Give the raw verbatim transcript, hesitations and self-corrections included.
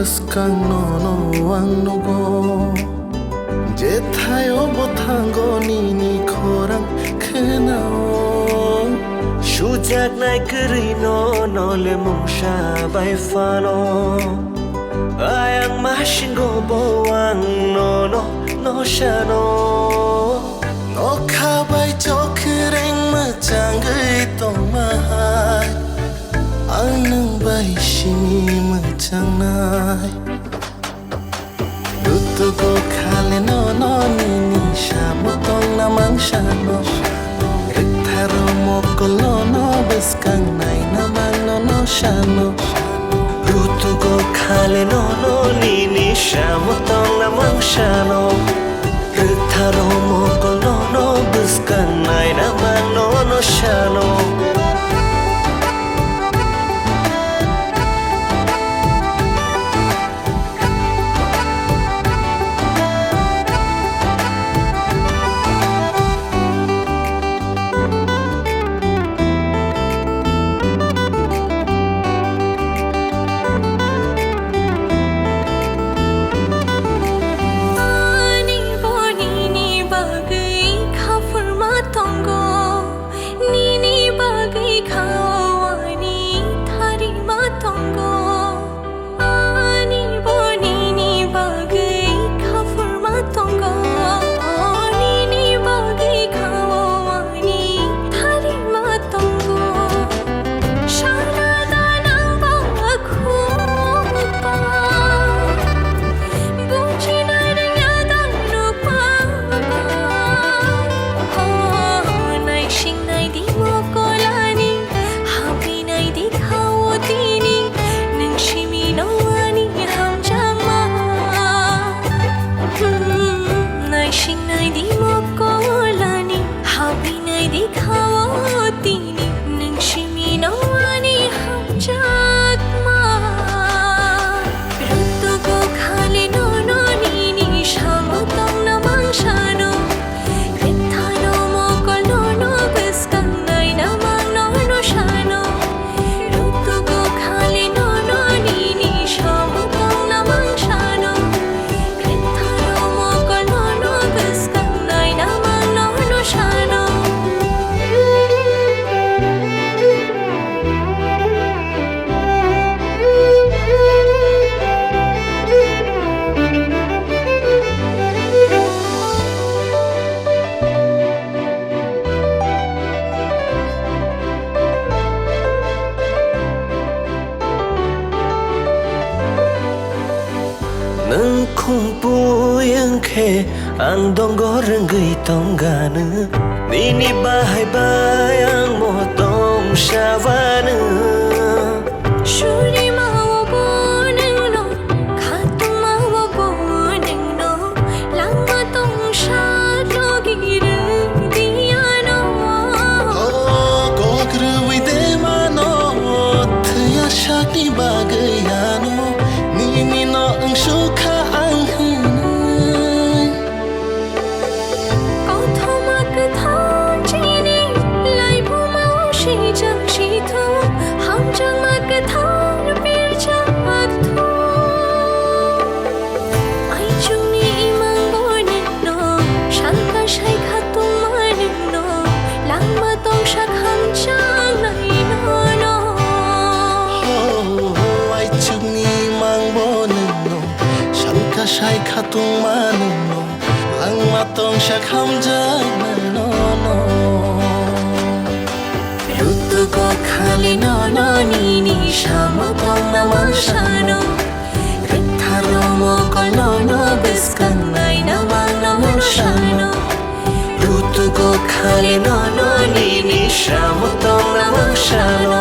Bwskang nono ang nugo, jethaio bo thango nini khorang khnao. Sujaknai kwrwi nono le mungsa bai phano, ayang masingo bo ang nono no sano. Nokha bai chokhreng mwchangwi tongmahai, ang nwng bai simi mwchangnai. Rutugo khale nono nini samo tongna mangsano, rwktharo mokol nono bwskang naina mangno no sano. Rutugo khale nono nini samo tongna mangsano, rwktharo mokol nono bwskang naina mangno no sano. Ani bo nini bagwi kha phurma tongo, nini bagwi kha o ani tharima tongo. Ani bo nini bagwi kha phurma tongo, nini bagwi kha o ani tharima tongo. Sana da nang ba khu ba, bujinai rwngya da nuk ba ba. Oh, naising nai di mokolani, habwi nai di khao tini, nwng simi no ani hamjakma. Hmm, naising nai di mokolani, habwi nai di khao tini, nwng simi no ani hamjakma. Rutugo khale nono nini samo tongna mangsano, rwktharo mokol nono bwskang naina mangno no sano. Rutugo khale nono nini samo tongna mangsano, rwktharo mokol nono bwskang naina mangno no sano. Nwng khungpui wngkhe ang dongo rwngwi tongganw, nini bahai bai ang mo tongsabanw. Surima o bo nwngno, khatungma o bo nwngno, langma tongsa logi rwdi ano. O kok rwui de mano, thwiya sakni bagwi ano, nini no wngsukha ang hwnwi. Kothoma kwthang chini laibuma o sijak sithung, hamjakma kwthang pirjak thung. Aichukni imang bo nwngno, salka sai khatungma nwngno, langma tongsa khamjaknai nono. Ho, ho, aichukni imang bo nwngno, salka sai khatungma nwngno, langma tongsa khamjaknai nono. Rutugo khale nono nini samo tongna mangsano, rwktharo mokol nono bwskang naina mangno no sano. Rutugo khale nono nini samo tongna mangsano,